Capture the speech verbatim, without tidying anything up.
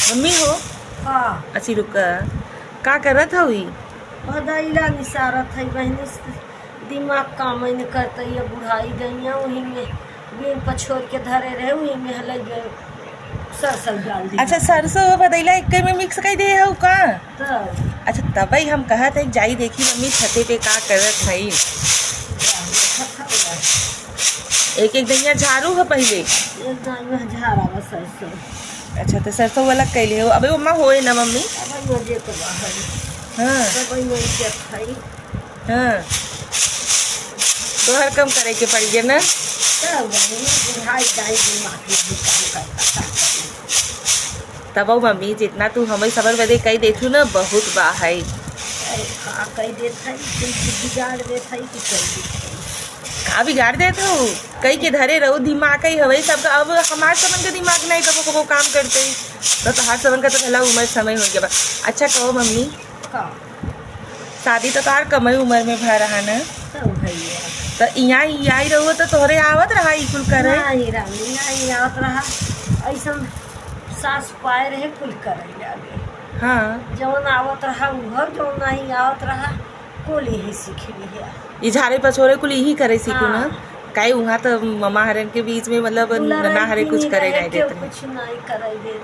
मम्मी हो। का? अच्छी रुका, का करत हऊ ई? भदैला निसारत है बहनी, दिमाग काम न करता, ये बुढ़ाई गई है, वही में बेंग पछोर के धरे रहे, वही में हलई गए, सरसों डाल दी। अच्छा, सरसों और भदैला एक में मिक्स कर दे हऊ का? तब। अच्छा, तबई हम कहत है, जाई देखी मम्मी छते पे का करत हई। एक एक दहिया झाड़ू है पहिले। एक दहिया झाड़ा बस सरसों। अच्छा, तो सरसों वाला कैले हो? अबे ओमा होए ना मम्मी? अबे मजे तो बाहर। हाँ। अबे मजे के खाई। हाँ। तोहर कम करे के पड़ी है ना? तब वही बुढ़ाई जाई दिमाग में भी काम करता, का करी? तब मम्मी, जितना तू हमें सबर बदे कही देथू ना, बहुत बा है। अरे, का कही देत है, कुछ बिगाड़ देत है कि कर देत है। का बिगाड़ देत हो? कई के धरे रहो, दिमाग ही हवे सबका। अब हमार समन के दिमाग नहीं, कबो कबो काम करते ही। तो तोहार समन का तो भला उम्र समय हो गया बा। अच्छा कहो मम्मी, का? शादी तो तोहार कमई उम्र में भा रहा ना? तो भैया। तो यहाँ ही आई रहो तो तोहरे आवत रहा ई कुल करे? नहीं रानी, नहीं आवत रहा। ऐसन सास पाए रहे कुल करे लागे। हाँ। जौन आवत रहा उहो, जौन नहीं आवत रहा कुल यही सीख लिया। ई झाड़े पछोरे कुल यही करे सीखू ना? हाँ। काहे उहाँ तो ममा हरन के बीच में मतलब दुलारा ना हरे कुछ इतनी करे रहे, नहीं देत केहू रहे। कुछ नहीं करे देत रहे।